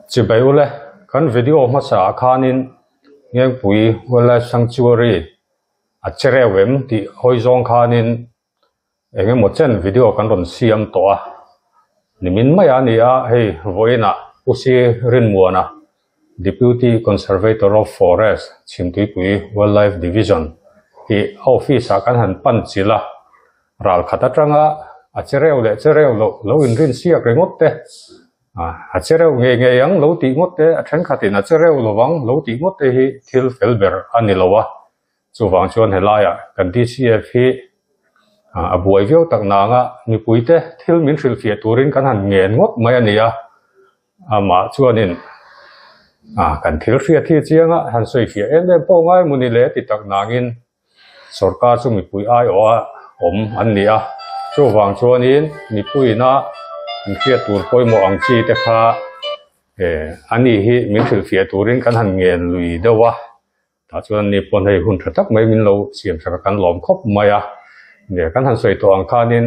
Chibai ule, kan video hmasa ah khanin Ngengpui Wildlife Sanctuary a che reuh em tih hawi zawng khanin eng emaw chen video kan rawn siam tawh a, nimin mai a ni a, hei vawiinah Pu Si Rinmuana Deputy Conservator of Forest Chhimtuipui Wildlife Division hi a office ah kan han pan chilh a, ral khat atanga a che reuh leh che reuh loh lo inrin siak ringawt te. A che reuh ngei ngei ang lo tih ngawt te, a thenkhatin a che reuh lovang lo tih ngawt te hi thil fel ber a ni lo a. Chuvang chuan helaiah kan DCF hi a buai viau tak nanga mipuite thil min hrilhfiah turin kan han ngen ngawt mai a ni a. Amah chuanin kan thil hriat hi chianga han sawifiah em em pawh ngai maw ni le ti tak nangin Sorkar chu mipui aiawha awm an ni a, chuvang chuanin mipuiina an hriat tur pawimawh ang chi te kha eh a ni hi min hrilhfiah turin kan han ngen lui deuh a, tah chuan ani pawn hei hun tha tak mai min lo siam sak a kan lawm khawp mai a, kan han sawi tawh ang khanin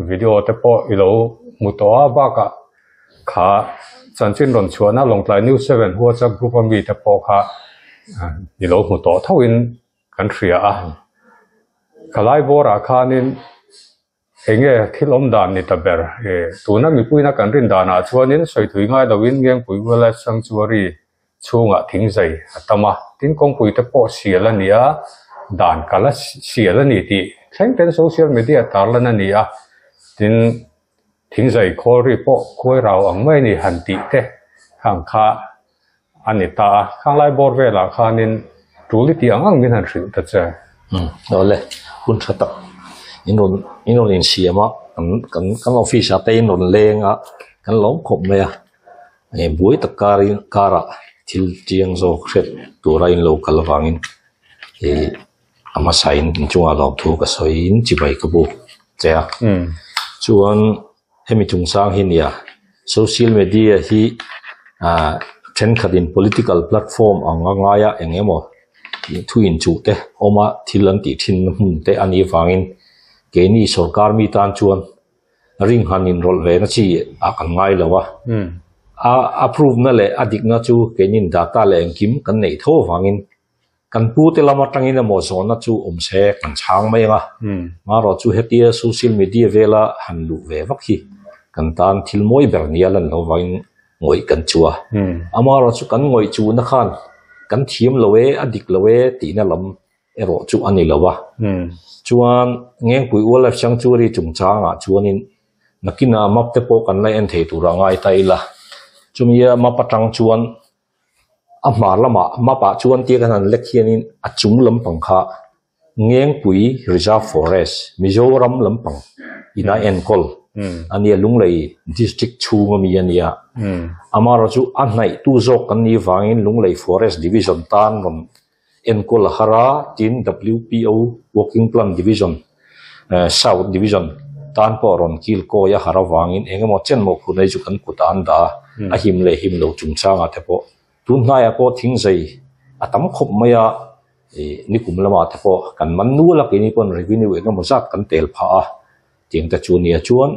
Video te pawh i lo hmu tawh a, bakah kha chanchin rawn chhuahna Lawngtlai News 7 WhatsApp group a mi te pawh kha i lo hmu tawh thoin kan hria a. Khalai bawrah khanin eng nge thil awm dan ni ta ber? Tuna mipuina kan rin danah chuanin sawi thui ngai loin Ngengpui Wildlife Sanctuary chhungah thingzai a tam a, tin kawngpui te pawh sial a ni a, dan kal a sial a ni tih thleng ten social media tarlan a ni a, tin thingzai khawl ri pawh khuai rau ang mai a ni han tih te khang kha a ni ta a, khang lai bawr velah khanin tul i tih ang ang min han hrilh ta che. Umm awle hun tha tak in rawn in rawn insiam a kan kan kan office ah te in rawn leng a kan lawm khawp mai a. Eng buai tak karin karah thil chiang zawk hriat tura in lo kal avangin ih a hmasain inchungah lawmthu ka sawiin chibai ka buk che a chuan hemi chungchang hi nia social media hi ah thenkhatin political platform ang a ngaia eng emaw thu inchuh te awma thil an tih thin na hmun te a nih avangin keini sorkar mi tan chuan. ring han inrawlh ve na chi ah kan ngai lo a, a approve na leh a dikna chu keinin data leh engkim kan neih tho avangin kan pu te lam atangin emaw zawnna chu awm se kan chhang mai ang a, marawh chu hetia social media vela han luh ve vak hi kan tan thil mawi ber nia lan lo vangin ngawih kan chu a, amarawh chu kan ngawih chuhna khan kan thiam lo e a dik lo e tihna lam erawh chu a ni lo a. Chuan Ngengpui Wildlife Sanctuary chungchangah chuanin nakinah map te pawh kan la en thei tur a ngai ta ila. Chumia map atang chuan a hmar lamah map ah chuan tia kan han lek hianin a chung lampang kha Ngengpui Reserve Forest Mizoram lampang ina enkawl a nia Lunglei District chhung ami a nia. Amaherawhchu a hnaihtu zawk kan nih vangin Lunglei Forest Division tan rawn Enkawl a har a, tin WPO, Working Plan Division, South Division tan pawh rawn kil kawi a har avangin eng emaw chen maw phun ei chu kan kutah an dah a, a him leh him lo chungchangah te pawh tun hnaiah pawh thingzei a tam khawp mai a, ih nikum lamah te pawh kan man nual a keini pawn revenue eng emaw zat kan tel phah a, tiang te chu nia chuan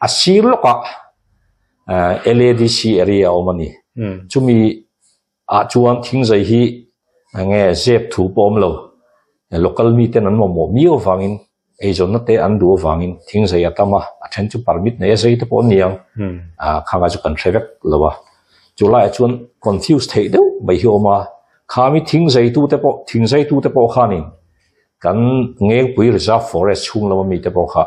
a sir lawkah LADC area a awm a ni, chumi Ah chuan thingzai hi enge zep thu pawh awm lo, local miten an mamawh miau avangin eizawnna te an duh avangin thingzai a tam a, a then chu permit nei a zai te pawh an ni ang, ah khangah chu kan hre vek lo a. Chu laiah chuan confuse theih deuh mai hi a awm a, khami thingzai tu te pawh thingzai tu te pawh khanin kan Ngengpui Reserve Forest chhung lama mite pawh kha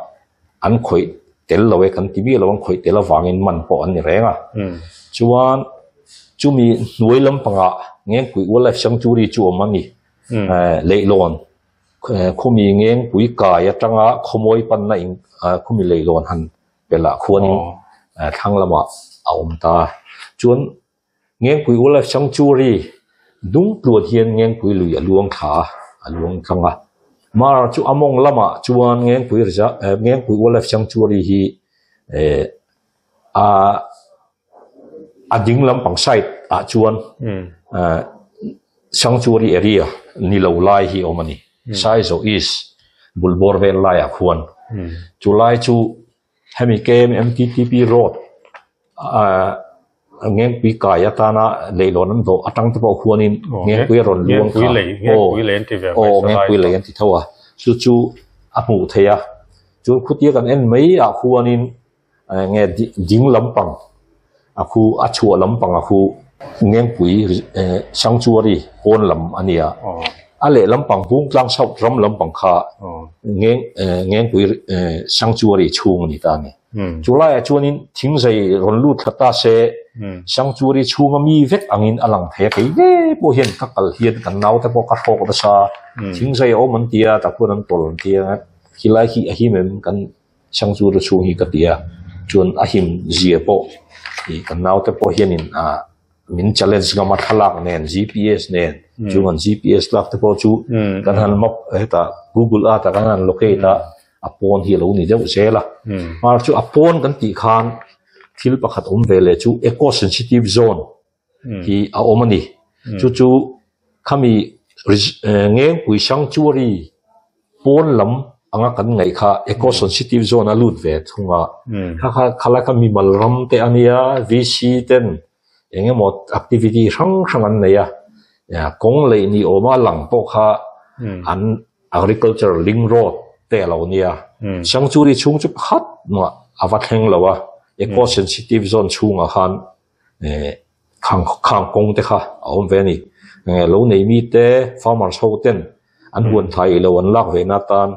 an khawih tel lo e kan ti miah lo an khawih tel avangin man pawh an ni reng a chuan chumi hnuai lampangah Ngengpui Wildlife Sanctuary chu awm a ni leihlawn khawmi Ngengpui kai atanga khawmawi panna in khawmi leihlawn han pelh ah khuanin thlang lamah a awm ta chuan Ngengpui Wildlife Sanctuary dung tluan hian Ngengpui lui a luang thla a, a luang tlang a. Mar chu a mawng lamah chuan Ngengpui Reserve eh Ngengpui Wildlife Sanctuary hi eh a a ding lampang side ah chuan eh Sanctuary area ni lo lai hi a awm a ni. Saizaw East bul bawr vel laiah khuan chu lai chu hemi KMMTTP road ah. Ngengpui kai atana leihlawn an dawh atang te pawh khuanin Ngengpui a rawn luang kha. Ngengpui lei an ti ve mai. Aw, Ngengpui lei an ti tho a. Chu chu a hmuh theih a. Chuan khutia kan en mai ah khuanin nge ding lampang a khu a chhuah lampang a khu Ngengpui Sanctuary pawn lam a nia. A leh lampang Bungtlang South ram lampang kha Ngengpui Sanctuary chhung a ni ta a ni. Chu laiah chuanin thingzei rawn lut thla ta se, Sanctuary chhunga mi vek angin a lang thei a, kei ve pawh hian ka kal hian kan naute pawh ka hrawk nasa, thingzei a awm an ti a, tah khuan an tawl an ti a, khilai hi a him em kan Sanctuary chhung hi ka ti a, chuan a him zia pawh ih kan naute pawh hianin ah min challenge ngam a thlalak nen GPS nen chung an GPS lak te pawh chu kan han map hetah Google Earth ah kan han locate a. A pawn hi a lo ni deuh zel a. Hmar chu a pawn kan tih khan thil pakhat awm ve leh chu eco sensitive zone hi a awm a ni. Chu chu khami Ngengpui Sanctuary pawn lam anga kan ngaih kha eco sensitive zone a lut ve thung a. Kha kha khalai kha mimal ram te a nia VC ten eng emaw activity hrang hrang an nei a. Kawng lei ni awma lang pawh kha an Agriculture link road te a lo nia. Sanctuary chhung chu pakhat mah a va thleng lo a, eco sensitive zone chhungah khan khang khang kawng te kha a awm ve a ni. Lo nei mite farmers ho ten an huan thai lo an lak ve na tan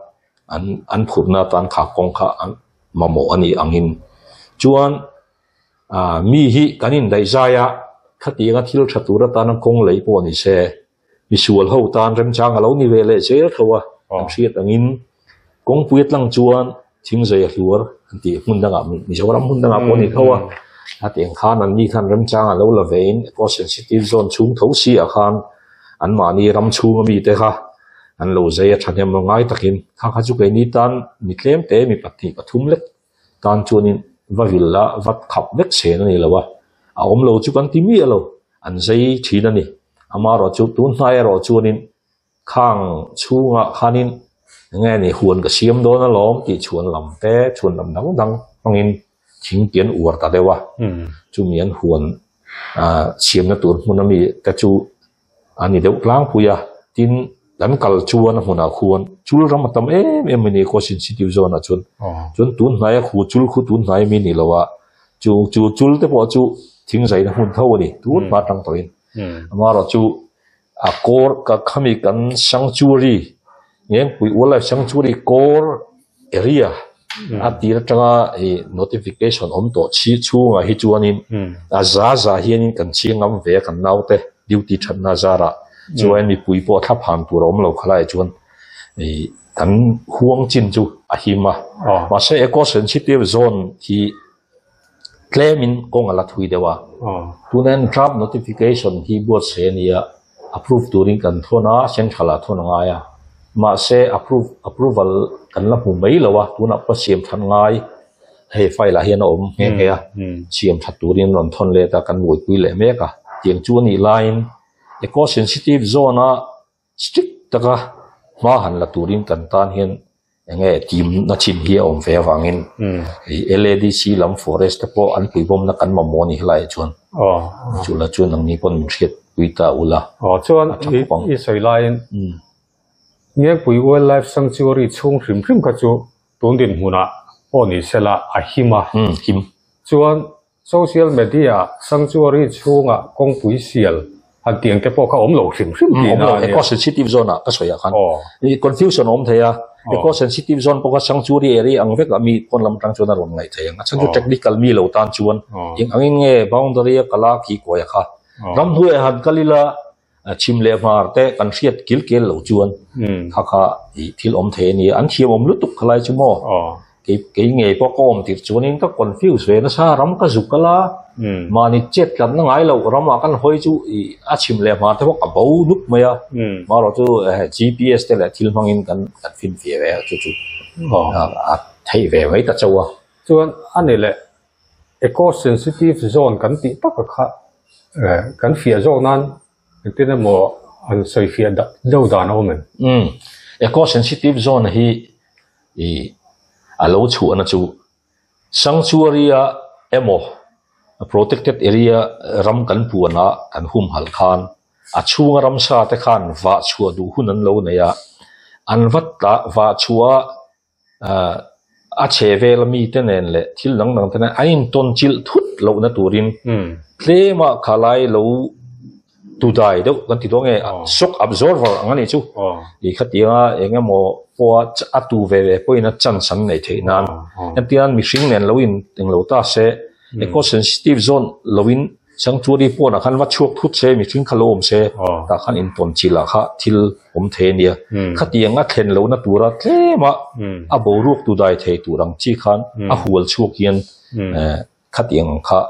an an phurhna atan kha kawng kha an mamawh a nih angin chuan mi hi kan indaihzai a, khatianga thil tha tur atana kawng lei pawh ni se. Misual ho tan remchang a lo ni ve leh zel tho a, kan hriat angin kawngpui atlang chuan thingzei a hluar an tih hmun dangah Mizoram hmun dangah pawh a ni tho a, a tih ang khan anni khan remchang a lo la vein eco sensitive zone chhung tho si ah khan anmahni ram chhunga mite kha an lo zei a thahnem ngai takin kha kha chu keini tan mi tlem te mi pahnih pathum lek tan chuanin va vil a va khap vek chen a ni lo a, a awm lo chu kan ti miah lo. An zei thin a ni. Amaherawhchu tun hnai erawh chuanin khang chhungah khanin enge ni huan ka siam dawn alawm tih chhuan lam te chhuan lam dang dang hmangin thing te an uar ta deuh a. Chumi an huan siamna tur hmun ami te chu a ni deuh tlangpui a. Tin, kan kal chuan a hmunah khuan chul ram a tam em em a ni khaw sensitive zone ah chuan. Chuan tun hnaia khu chul khu tun hnai ami ni lo a. Chu chu chul te pawh chu thing zaina hmun tho a ni tun hma tang tawhin. Amaherawhchu a kawr ka khami kan sanctuary Ngengpui Wildlife Sanctuary kawr area a tir atanga ih notification awm tawh chhi chhungah hi chuanin a za za hianin kan chhing ngam ve a kan naute duty thatna zarah chuan mipui pawh thla phan tur a awm lo khalai chuan ih kan huang chin chu a him a mahse eco sensitive zone hi tlemin kawng a la thui deuh a tuna hian draft notification hi buatsaih a ni a approve turin kan thawn a central ah thawn a ngai a mahse approve approval kan la hmu mai lo a tunah pawh siam that ngai hei file ah hian a awm nghe nghe a siam that turin rawn thawn let a kan buaipui leh mek a tiang chu a nih laiin eco sensitive zone a Strict taka hma han la turin kan tan hian enge team na chin hi a awm ve avangin LADC lam forest te pawh an puibawmna kan mamawh a ni helaiah chuan chu la chuan nangni pawn min hriat pui ta ula Aw chuan i sawi laiin Ngengpui Wildlife Sanctuary chhung hrim hrim kha chu tun dinhmunah pawh ni sela a him a him chuan Social media sanctuary chhunga kawngpui sial han tiang te pawh kha awm lo hrim hrim tihna a nia. Awm lo, eco sensitive zone ah ka sawi ah khan confusion a awm thei a, eco sensitive zone pawh kha sanctuary area ang vek ah mi pawn lam atang chuan a rawn ngaih thei ang, a chhan chu technical mi lo tan chuan eng angin nge boundary a kala khi kuai a kha ramhnuai ah han kal ila chhim leh hmar te kan hriat kil kel lo chuan kha kha ih thil awm thei a ni a, an thiam awm lutuk khalai chu maw kei kei ngei pawh ka awm tirh chuanin ka confuse ve nasa ram ka zuk kal a mahni chet tlatna ngai loh ramah kan hawi chu ih a chhim leh hmar te pawh ka bo dup mai a marawh chu GPS te leh thil hmangin kan kan fin ve ve a chu chu a theih ve mai ta chauh a. Chuan a ni leh Eco sensitive zone kan tih tak a kha kan fiah zawk nan engtin emaw an sawi fiah deuh dan a awm em? Umm eco sensitive zone hi ih a lo chhuahna chu sanctuary a emaw Protected area ram kan puan a kan humhalh khan a chhunga ramsa te khan vah chhuah duh hun an lo nei a, an va tah vah chhuah a ahh a chhe vel ami te nen leh thil dang dang te nen an intawn chilh thut lohna turin tlema khalai lo tudai deuh kan ti dawn nge shock absorber ang a nih chu tih khatianga eng emaw pawha a tu ve ve pawhin a chance an neih theih nan hetiang mihring nen lo in englo ta se eco sensitive zone lo in sanctuary pawnah khan va chhuak thut se mihring kha lo awm se tah khan intawn chilh ah kha thil awm thei a nia khatiang a thlen lohna tura tlema a boruak tudai thei tur ang chi khan a hual chhuak hian Khatiang ang kha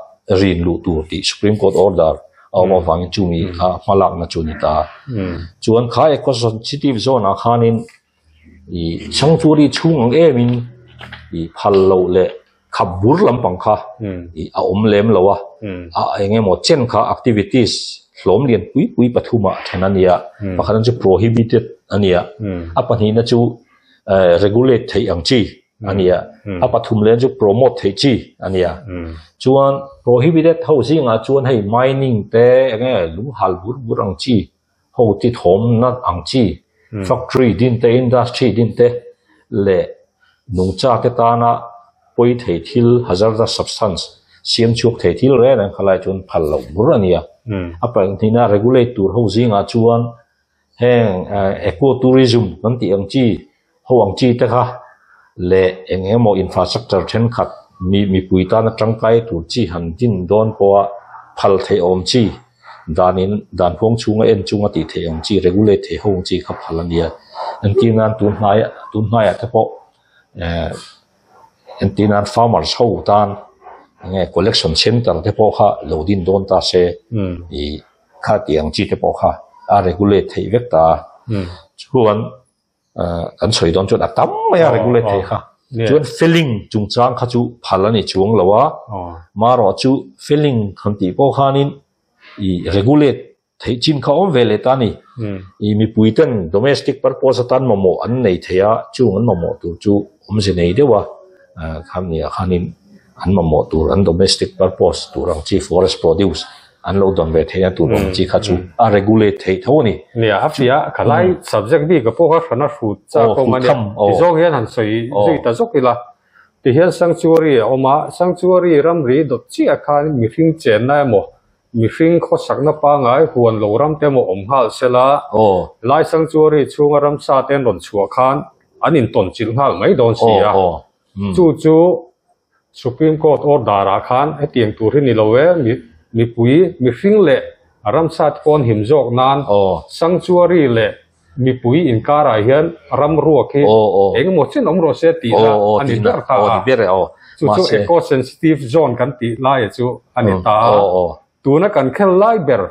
rin luh tur tih Supreme Court order a awm avangin chumi kha hmalakna chu a ni ta. Chuan kha eco sensitive zone ah khanin ih sanctuary chhung ang emin ih phal loh leh khap bur lampang kha ih a awm lem lo a, a eng emaw chen kha activities hlawm lian pui pui pathumah a then a nia. Pakhatna chu prohibited a nia, a pahnihna chu regulate theih ang chi. a nia a pathum leh chu promote theih chi a nia chuan prohibited ho zingah chuan hei mining te eng nge lung hal bur bur ang chi ho ti thawm na ang chi factory din te industry din te leh nungcha te tana pawi thei thil hazardous substance siam chhuak thei thil reng reng kha lai chuan phal loh bur a nia a pahnihna regulate tur ho zingah chuan heng eco tourism kan tih ang chi Ho ang chi te kha leh eng emaw infrastructure thenkhat mi mipui tana tangkai tur chi han din dawn pawha phal theih awm chi danin dan huang chhunga en chunga tih theih ang chi regulate theih ho ang chi kha phal a nia. Entir nan tun hnai tun hnaiah te pawh eh entir nan farmers ho tan eng nge collection center te pawh kha lo din dawn ta se ih kha tih ang chi te pawh kha a regulate theih vek ta a. Chuan kan sawi dawn chuan a tam mai a regulate thei kha chuan felling chungchang kha chu phal a ni chuang lo a marawh chu felling han tih pawh khanin ih regulate theih chin kha awm ve leh ta a ni ih mipui ten domestic purpose atan mamawh an nei thei a chung an mamawh tur chu awmze nei deuh a khami ah khanin an mamawh tur an domestic purpose tur ang chi forest produce an lo dawn ve theih a tur awm chi kha chu a regulate theih tho a ni. Nia, a fiah a khalai subject bik a pawh kha hrana hrut chak awm a nia. Ti zawk hian han sawi zui ta zawk ila. Ti hian sanctuary a awm a, sanctuary ramri dawt chiah khan mihring chenna emaw, mihring khawsakna pangai huan lo ram te emaw awm nghal sela, lai sanctuary chhunga ramsa te an rawn chhuah khan an intawn chilh nghal mai dawn si a. Chu chu Supreme Court order ah khan hetiang tur hi ni lo e, mipui, mihring leh ramsa te pawn him zawk nan sanctuary leh mipui inkarah hian ram ruak hi engemaw chin awm rawh se tih na a ni ber ta a, chu chu eco sensitive zone kan tih laia chu a ni ta a, tuna kan khel lai ber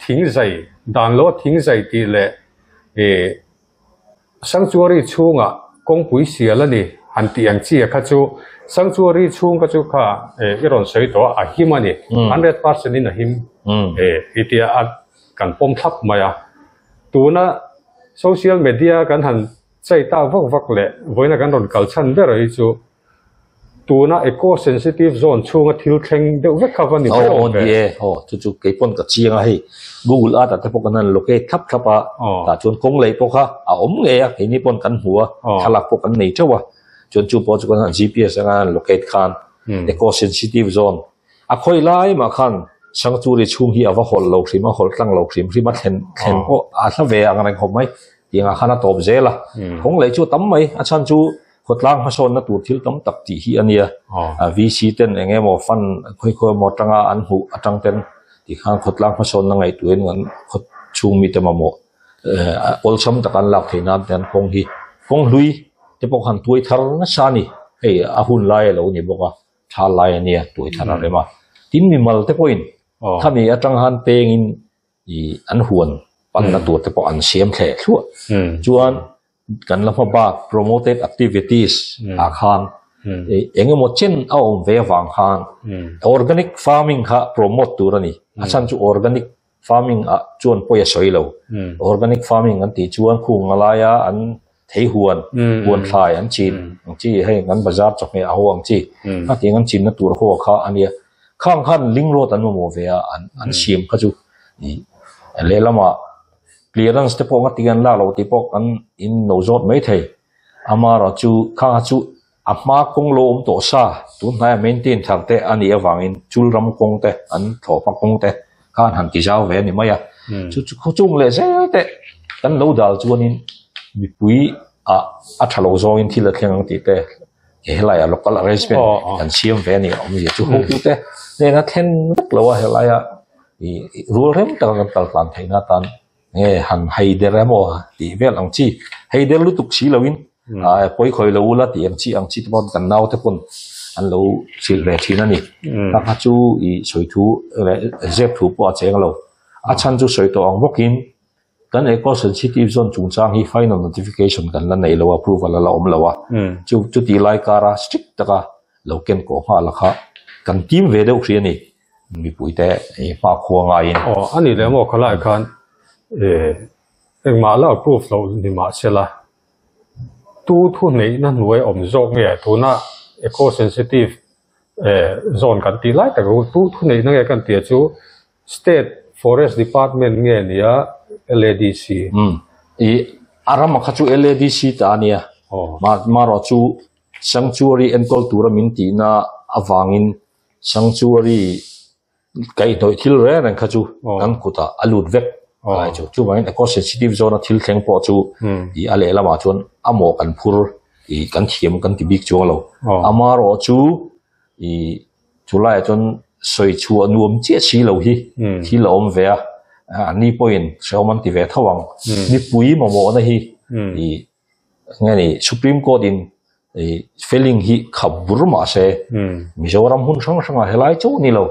thingzai dan lo thingzai tih leh ih Sanctuary chhungah kawngpui sial a ni han tih ang chi a kha chu Sanctuary chhung kha chu kha i rawn sawi tawh a, a him a ni, 100% in a him i tia a kan pawm thlap mai a. Tuna social media kan han chai tak vak vak leh vawiina kan rawn kal chhan ber hi chu Tuna eco sensitive zone chhunga thil thleng deuh vek kha va ni mai awm ve. Aw ni e, aw chu chu kei pawn ka chiang a hei Google Earth ah te pawh kan han locate thlap thlap a, tah chuan kawng lei pawh kha a awm ngei a keini pawn kan hmu a, thlalak pawh kan nei teuh a, chuan chu pawh chu kan han GPS anga han locate khan eco sensitive zone a khawi lai mah khan sanctuary chhung hi a va hawlh lo hrim a, hawlh tlang lo hrim hrim a thlen thlen pawh a hla ve ang reng khawp mai tiangah khan a tawp zel a, kawng lei chu a tam mai a chhan chu Khawtlang hmasawnna tur thil tam tak tih hi a nia. VC ten eng emaw fund khawi khawi emaw atanga an hmuh atang ten tikhan khawtlang hmasawnna ngaihtuahin an khaw chhung mite mamawh awlsam taka an lak theih nan te an kawng hi kawng hlui te pawh khan tuai thar nasa a ni. Hei a hun lai a lo ni bawk a, tha lai a nia tuai thar a rem a. Tin mimal te pawhin khami atang han pengin ih an huan panna tur te pawh an siam thleh thluah. Chuan kan la hma bak promoted activities ah khan eng emaw chen a awm ve avang khan organic farming kha promote tur a ni. A chhan chu organic farming ah chuan pawi a sawi lo. Organic farming an tih chuan khung a laia an thei huan, huan thlai an chin ang chi hei kan bazar chawhmeh a ho ang chi khatiang an chinna tur ho kha a nia. Khang khan link road an mamawh ve a, an an siam kha chu ih lehlamah clearance te pawh ngati an lak loh tih pawh kan in lo zawt mai thei. Amaherawhchu khang kha chu a hma kawng lo awm tawh sa tun hnaia maintain thar te a nih avangin chul ram kawng te an thlawhhma kawng te kha an han ti zau ve a ni mai a. Chu chu khawchung leh zel te kan lo dal chuanin mipui ah a tha lo zawngin thil a thleng ang tih te helaiah local arrangement kan siam ve a ni awmzia chu hotute hnena thlen vek lo a helaia ih rual rem taka kan kal tlan theihna atan nge han hei der emaw tih vel ang chi hei der lutuk si loin ah pawi khawi lo ula tih ang chi ang chi te pawh kan naute pawn an lo hrilh ve thin a ni kha kha chu ih sawi thu leh zep thu pawh a cheng lo a chhan chu sawi tawh ang bawkin Kan Eco Sensitive Zone chungchang hi final notification kan la nei lo a, approval a la awm lo a. Chu chuti lai kara strict taka lo ken kawh nghal a kha kan tim ve deuh hri a ni, mipuite hma khua ngaiin. Aw, a nih leh maw khalai khan engmah la approve loh ni mah sela, tu thu neihna hnuai awm zawk nge tuna Eco Sensitive Zone kan tih lai tak tu thu neihna nge kan tih chu State Forest Department nge nia LADC? Umm. I a rama kha chu LADC ta a nia. Ma marawh chu Sanctuary enkawl tura min tihna avangin Sanctuary kaihhnawih thil reng reng kha chu kan kutah a lut vek lai chu. Chuvangin Eco Sensitive Zone a thil thleng pawh chu i a lehlamah chuan a mawh kan phur i kan thiam kan ti bik chuang lo. Amarawh chu i Chulaiah chuan sawi chhuah nuam chiah si lo hi thil a awm ve a, anni pawhin hrehawm an ti ve tho ang. Mipui mamawhna hi i nge ni Supreme Court in i felling hi khap bur mah se Mizoram hmun hrang hrangah helai chauh ni lo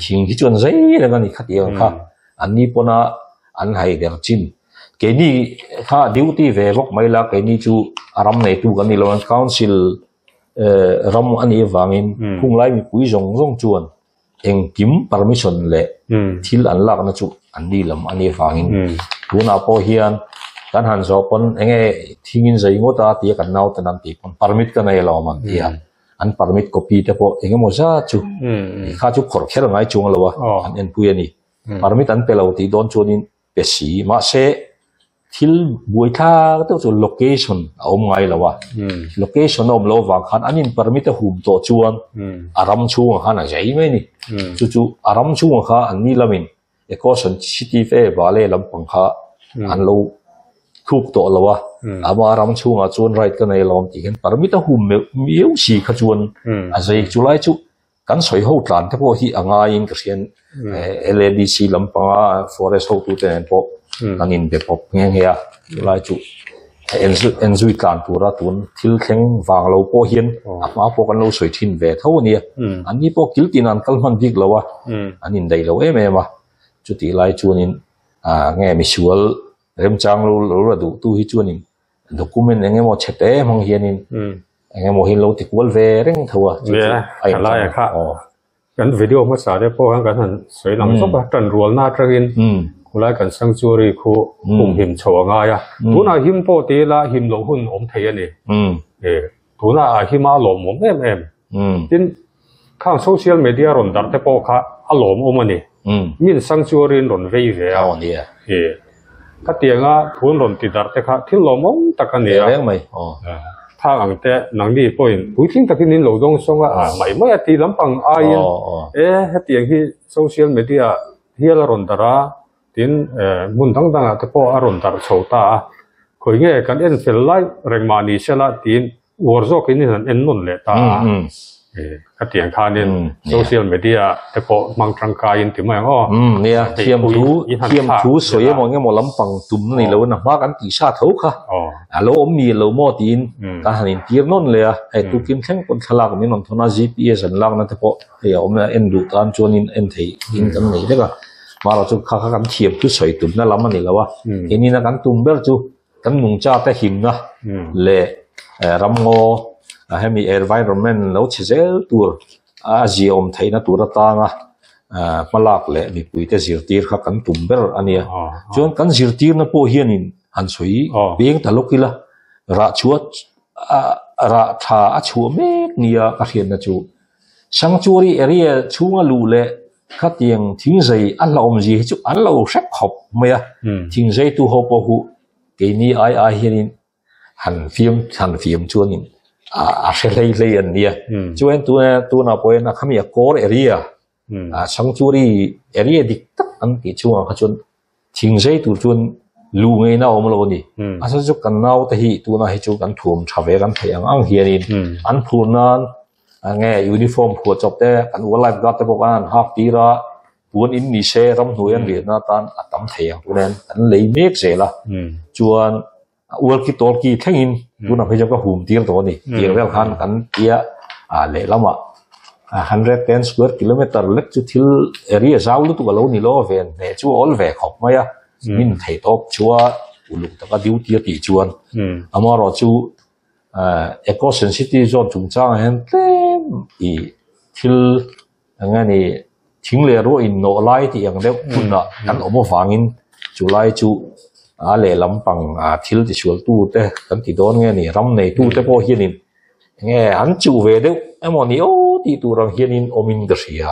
thing hi chuan zei reng a ni khati ang kha anni pawna an hai der chin. Keini kha duty ve bawk mai la keini chu a ram neitu kan ni lo a council ram a nih avangin khunglai mipui zawng zawng chuan engkim permission leh thil an lakna chu an ni lam a nih avangin tunah pawh hian kan han zawh pawn enge thingin zai ngawt a tia kan naute an tih pawn permit ka nei alawm an ti a, an permit copy te pawh engemaw zat chu kha chu khawrh kher ngai chuang lo a an enpui a ni permit an pe lo tih dawn chuanin pe si mahse thil buai thlak deuh chu location a awm ngai lo a location a awm loh avang khan an in permit a hum tawh chuan a ram chhungah khan a zai mai a ni chu chu a ram chhungah kha an ni lamin eco sensitive e vale lampang kha an lo thuk tawh lo a ama ram chhungah chuan right ka nei alawm tih hian permit a hum meuh miau si kha chuan a zai chu lai chu Kan sawi ho tlan te pawh hi a ngaiin ka hrian LADC lampanga forest hotute nen pawh kan inbe pawp nghe nghe a, chulai chu en zui tlan tura tun thil thleng vang lo pawh hian a hma pawh kan lo sawi thin ve tho a nia. Anni pawh kil tin an kal hman bik lo a, an indaih lo em em a, chutih lai chuanin nge misual remchang lo lo la duhtu hi chuanin document eng emaw chhe te hmang hianin eng emaw hi lo ti kual ve reng tho a chu chu a in thlai kha kan video hmasa te pawh khan kan han sawi lang chawp a tan rualna atangin khulai kan sanctuary khu hum him chho a ngai a tunah him pawh ti ila him loh hun awm thei a ni tunah a hima a lawmawm em em tin khang social media rawn darh te pawh kha a lawmawm a ni. Min sanctuary in rawn vei ve a. Khatianga thu an rawn ti darh te kha thil lawmawm tak a ni a. Thang ang te nangni pawhin puitling takin in lo dawng sawng a, mai mai a ti lampang aiin e hetiang hi social media hial a rawn darh a, tin hmun dang dangah te pawh a rawn darh chho ta a. Khawi nge kan en fel lai reng mah ni sela tiin Uar zawkin in han en nawn leh ta a, khatiang khanin social media te pawh hmang tangkaiin ti mai ang aw. Nia, thiamthu thiamthu sawi emaw eng emaw lampang tum na ni lo in a hma kan tih sa tho kha a lo awm mi lo maw tiin kan han intir nawn leh a, hei tukin thleng pawn thlalak min rawn thawn a GPS an lakna te pawh hei a awm a en duh tan chuanin en theih in kan nei vek a, mahrawh chu kha kha kan thiamthu sawi tumna lam a ni lo a, keinin a kan tum ber chu Kan nungchate himna leh ramngaw hemi environment lo chhe zel tur a ziaawm theihna tur atanga hmalak leh mipuite zirtir kha kan tum ber a nia. Chuan kan zirtirna pawh hianin han sawi peng ta lawk ila rah chhuah rah tha a chhuah mek nia ka hriatna chu. Sanctuary area chhunga luh leh khatiang thingzei a hlauhawmzia hi chu an lo hre khawp mai a. Thingzeitu ho pawh hu keini ai ai hianin han fiam han fiam chuanin a hre hlei hlei an nia. Chuan tunah pawhin a khami a core area a sanctuary area dik tak an tih chungah kha chuan thingzei tur chuan luh ngeina a awm lo a ni. A chhan chu kan naute hi tunah hi chu kan thuam tha ve kan theih ang ang hianin an phur nan enge uniform phuah chawp te kan wildlife guard te pawh khan an hak tir a, puan in ni se ramhnuai an riahna atan a tam thei ang tunen an lei mek zel a chuan a ualki tawlki thlengin tunah phei chuan ka hum tir tawh a ni tiang vel khan kan tia ah lehlamah 110 square kilometer lek chu thil area zau lutuk a lo ni lo a ven hneh chu a awl ve khawp mai a min theih tawp chua uluk taka duty a tih chuan amaherawh chu eco sensitive zone chungchangah hian tlem ih thil Eng nge ni, thing leh ruah in nawh lai tih ang deuh hunah kan awm avangin chu lai chu a lehlam pang thil tisualtu te kan ti dawn nge ni, ram neitu te pawh hianin eng nge an chuh ve deuh emaw ni aw tih tur ang hianin awmin ka hria.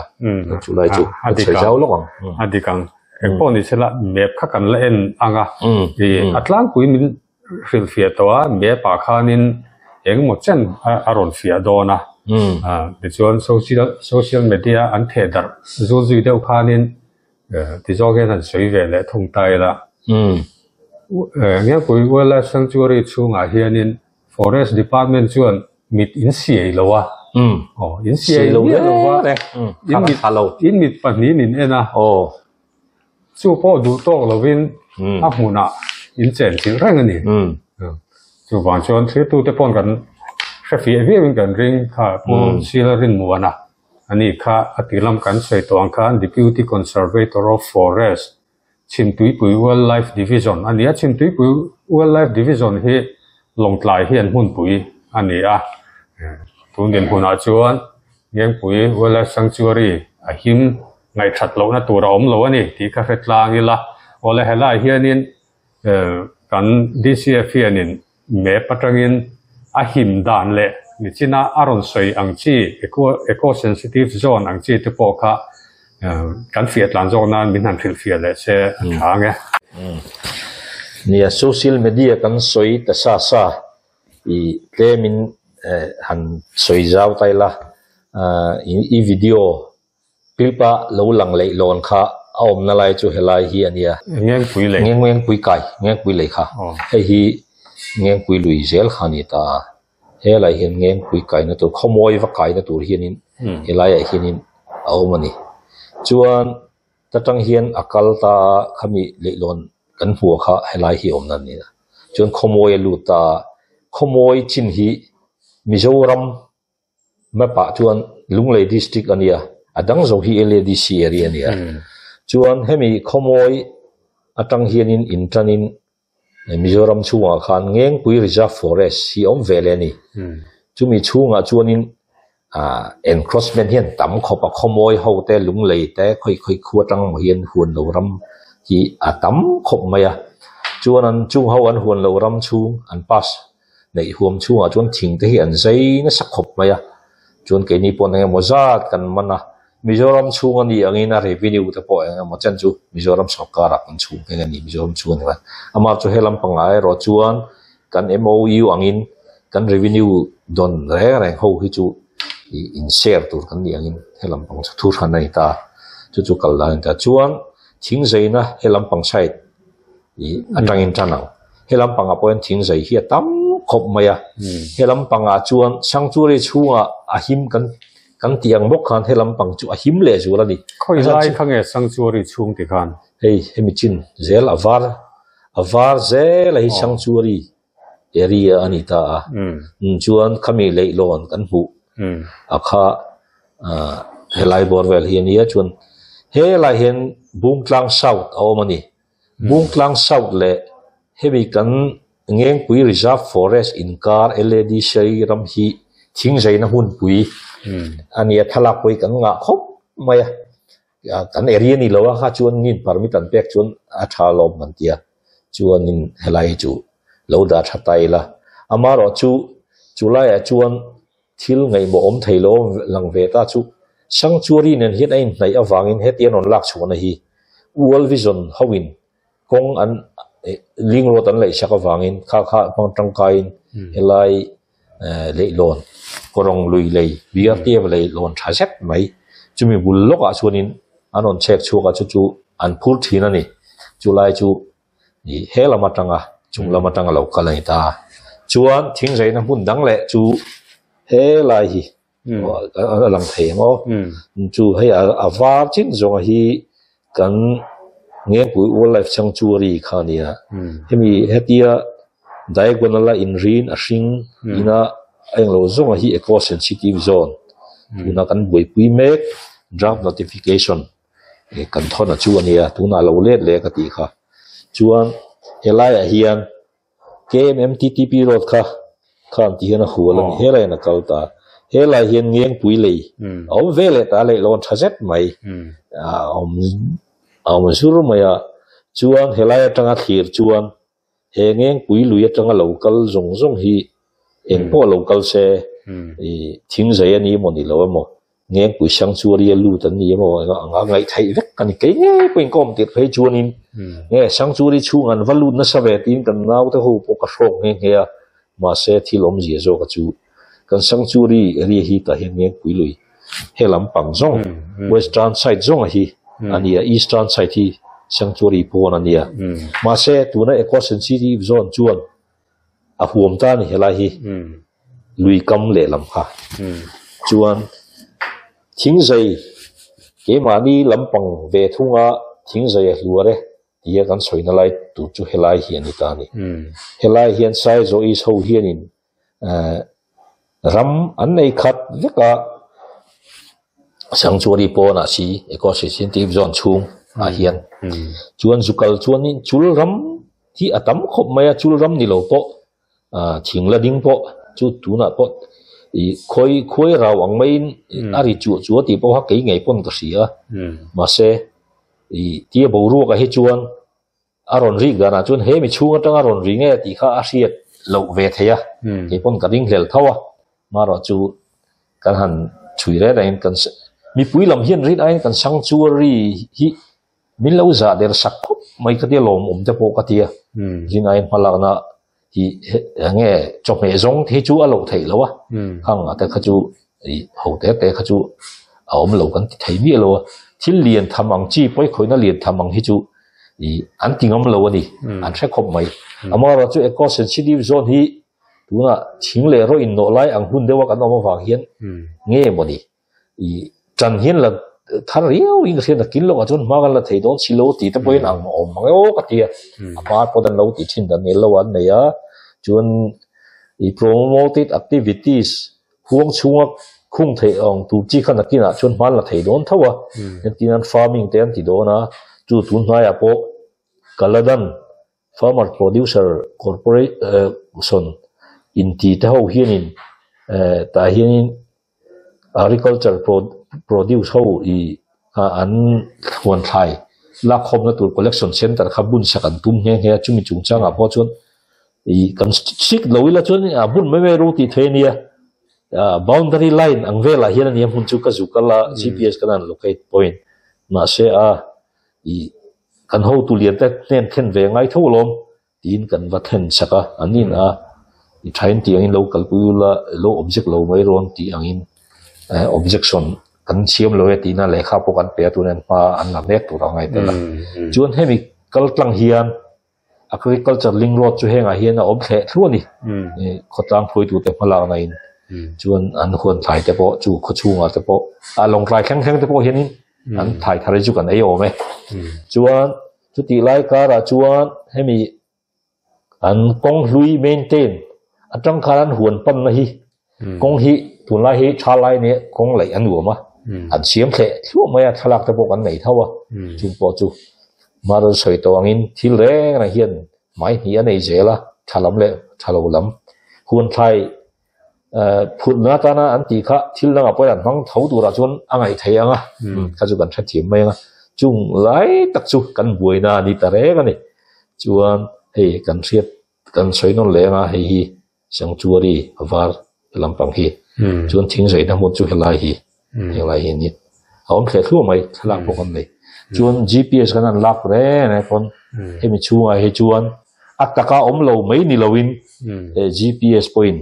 Chu lai chu kan sawi zau lawk ang. A dik ang. Eng pawh ni sela map kha kan la en ang a, a tlangpui min hrilhfiah tawh a, map ah khanin engemaw chen a rawn fiah dawn a, tichuan social social media an theh darh zul zui deuh khanin tizawk hian han sawi ve leh thung ta ila. Ngengpui Wildlife Sanctuary chhungah hianin Forest Department chuan mit in siai lo a, aw in siai lo miah lo va, in mit pahnihin in en a. Chu pawh duh tawk lovin a hmunah in chenchilh reng a ni. Chuvang chuan thirtute paw'n kan hre fiah viauin kan ring kha Pu Sila Rinmuana a ni kha a tih lam kan sawi tawh ang khan Deputy Conservator of Forest Chhimtuipui Wildlife Division a ni a. Chhimtuipui Wildlife Division hi Lawngtlai hian hmunpui a ni a. Tun dinhmunah chuan Ngengpui Wildlife Sanctuary a him Ngaihthat lohna tur a awm lo a ni tih ka hre tlang ila. Awle helai hianin kan DCF hianin map atangin a him dan leh nichina a rawn sawi ang chi eco sensitive zone ang chi te pawh kha kan fiah tlan zawk nan min han hrilhfiah leh se a tha ang e. Nia, social media kan sawi ta sa sa i tlemin han sawi zau ta ila i video Pilpa lo lang leih lawn kha a awmna lai chu helai hi a nia. Ngengpui lei. Ngengpui kai, Ngengpui lei kha. Hei hi Ngengpui lui zel kha a ni ta a. Helai hian Ngengpui kaina tur, khawmawi va kaina tur hianin helaiah hianin a awm a ni. Chuan ta tang hian a kal ta a, khami leihlawn kan hmuh kha helai hi a awmna a ni a. Chuan khawmawi a lut ta a, khawmawi chin hi Mizoram Map ah chuan Lunglei District a nia, a dang zo hi LADC area a nia. Chuan hemi khawmawi atang hianin intanin Mizoram chhungah khan Ngengpui Reserve Forest hi a awm ve leh a ni. Chumi chhungah chuanin encroachment hian tam khawp a, khawmawi ho te, Lunglei te, khawi khawi khu atang maw hian huan lo ram hi a tam khawp mai a. Chuan an chung ho an huan lo ram chhung an pass Neih huam chhungah chuan thing te hi an zai nasa khawp mai a, chuan keini pawh eng emaw zat kan man a, Mizoram chhung a nih angin a revenue te pawh eng emaw chen chu Mizoram sorkarah kan chhung ngheng a ni, Mizoram chhung a ni mai. Amah chu helam pangngai erawh chuan kan MOU angin kan revenue dawn reng reng ho hi chu ih in share tur kan nih angin helam pang chu thu hran a ni ta, chu chu kal dan a ni ta. Chuan thing zaina helam pang side. Ih atangin tan ang. He lampangah pawh hian thing zai hi a tam khawp mai a. He lampangah chuan sanctuary chhungah a him kan kan tih ang bawk khan he lampang chu a him leh zual a ni. Khawi lai kha nge sanctuary chhung ti khan? Hei hemi chin zel a var a var zel a hi sanctuary area a ni ta a. Chuan khami leihlawn kan hmuh a kha helai bawr vel hi a nia chuan helai hian Bungtlang South a awm a ni. Bungtlang South leh hemi kan Ngengpui Reserve Forest inkar LADC ram hi thingzaina hmunpui a nia thlalak pawh hi kan ngah khawp mai a, kan area ni lo a kha chuan nin permit an pek chuan a tha lawm kan tia chuanin helai hi chu lo dah tha ta ila amaherawhchu chulaiah chuan. Thil ngaihmawh awm thei lo lang ve ta chu Sanctuary nen hian a inhnaih avangin hetiang rawn lak chhuahna hi World Vision hoin kawng an link road an laihsak avangin kha kha hmang tangkaiin helai leihlawn kawrawng lui lei BRTF leihlawn tha zet mai chumi bul lawkah chuanin an rawn chhek chhuak a chu chu an phur thin a ni. Chulai chu Ih he lam atanga chung lam atanga lo kal a ni ta. Chuan thingzaina hmun dang leh chu he lai hi a lang thei ang aw. Chu hei a var chin zawnga hi kan Ngengpui Wildlife Sanctuary kha a nia. Hemi hetia diagonal a inrin a hring ina a englo zawnga hi eco sensitive zone tuna kan buaipui mek draft notification Kan thawn a chu a nia, tunah lo let leh ka tih kha. Chuan helaiah hian KMMTTP road kha khan ti hian a hual a ni, helaiin a kal ta. Helai hian Ngengpui lei a awm ve leh ta leh lawn tha zet mai a awm a awm zur mai a. Chuan helai atanga thlir chuan He Ngengpui lui atanga lo kal zawng zawng hi eng pawh lo kal se, ih thingzei a ni emaw ni lo emaw, Ngengpui Sanctuary a lut an ni emaw anga ngaih theih vek a ni. Kei ngei pawhin ka awm tirh phei chuanin nge Sanctuary chhung an va lut nasa ve tiin kan naute ho pawh ka hrawk nghe nghe a, mahse thil awmzia zawka chu kan Sanctuary area hi tah hian Ngengpui lui he lampang zawng western side zawnga hi a ni a, eastern side hi Sanctuary pawn a nia. Mahse tuna eco sensitive zone chuan a huam ta a ni helai hi lui kam lehlam kha chuan thingzei keimahni lampang ve thunga thingzei a hluar e tia kan sawina lai tur chu helai hi a ni ta a ni. Helai hian Saizawh East ho hianin Ram an nei khat vek a, sanctuary pawnah si eco sensitive zone chhung ah hian chuan zu kal chuanin chul ram hi a tam khawp mai a, chul ram ni lo pawh ah thing la ding pawh chu tunah pawh ih khawi khuai rau ang maiin a ri chuah chuah tih pawh kha kei ngei pawn ka hria mahse ih tia boruak ah hi chuan. A rawn rik danah chuan he mi chhung atanga rawn ri nge tih kha a hriat loh ve thei a, kei pawn ka ringhlel tho a, marawh chu kan han chhui reng rengin kan mipui lam hian rin aiin kan sanctuary hi min lo zah der sak khawp mai ka tia lawmawm te pawh ka tia, rin aiin hmalakna hi enge chawhmeh zawng te hi chu a loh theih loh a, khang ah te kha chu ih ho te te kha chu a awm lo kan ti thei miah lo a, thil lian tham ang chi pawikhawihna lian tham ang hi chu ih an ti ngam lo a ni, an hre khawp mai. Amaherawhchu chu eco sensitive zone hi tunah thing leh rawh innawh lai ang hun deuha kan awm avang hian nge mawni I tan hian la thar riau in ka hriat a kil lawkah chuan hma kan la thei dawn si lo tih te pawhin ang awm ang e aw ka ti a, a hma pawh an lo tih thin dan nel lo an nei a, chuan i promoted activities huang chhunga khung theih ang tur chi kha nakinah chuan hma an la thei dawn tho a, entir nan farming te an ti dawn a, chu tun hnaiah pawh Kaladan Farmer Producer Corporation inti te ho hianin tah hianin Agriculture produce ho ih an huan thlai lakkhawmna tur collection centre kha bun sak an tum nghe nghe a, chumi chungchangah pawh chuan ih kan sik lo ila chuan a bun mai mai ru tih theih a nia, boundary line ang velah hian a nia hmun chu ka zuk a la GPS kan han locate point mahse a ih kan hotu lian te hnen thlen ve ngai tho alawm. Tiin kan va thlen chak a, an in a, i thain tih angin lo kalpui ula, lo object lo mai rawn tih angin objection kan siam lo e tihna lehkha pawh kan pe a, tunah hian hma an la mek tur a ngai tel a. Chuan hemi kal tlang hian agriculture link road chu hengah hian a awm thleh thluah a ni, khawtlang hruaitute hmalakna in chuan an huan thlai te pawh chu khawchhungah te pawh a lawngtlai thleng thleng te pawh hianin an thlai thar hi chu kan ei awm e. Chuan Chutih lai karah chuan hemi an kawng hlui maintain atang khan an huan panna hi kawng hi tunlai hi tha lai nia kawng laih a nuam a, an siam thleh thluah mai a, thlalak te pawh kan nei tho a, chung pawh chu Marvel sawi tawh angin thil reng reng hian hmai hnih a nei zel a, tha lam leh tha lo lam huan thlai Phutna atana an tih kha thil dangah pawhin an hmang tho turah chuan a ngaih theih ang a, kha chu kan hrethiam mai ang a, chung lai tak chu kan buaina a ni ta reng a ni. Chuan hei kan hriat kan sawi nawn leh ang a, hei hi sanctuary var lampang hi. Chuan thing zaina hmun chu helai hi helai hi a ni. A awm thleh thluah mai thlalak pawh kan nei. Chuan GPS kan han lak reng reng pawn hemi chhungah hi chuan a taka awm lo mai ni loin GPS pawhin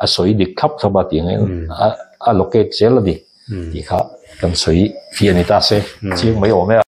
a sawi dik thlap thlap a tih angin a locate zel a ni tih kha kan sawi fiah a ni ta se chiang mai awm e a.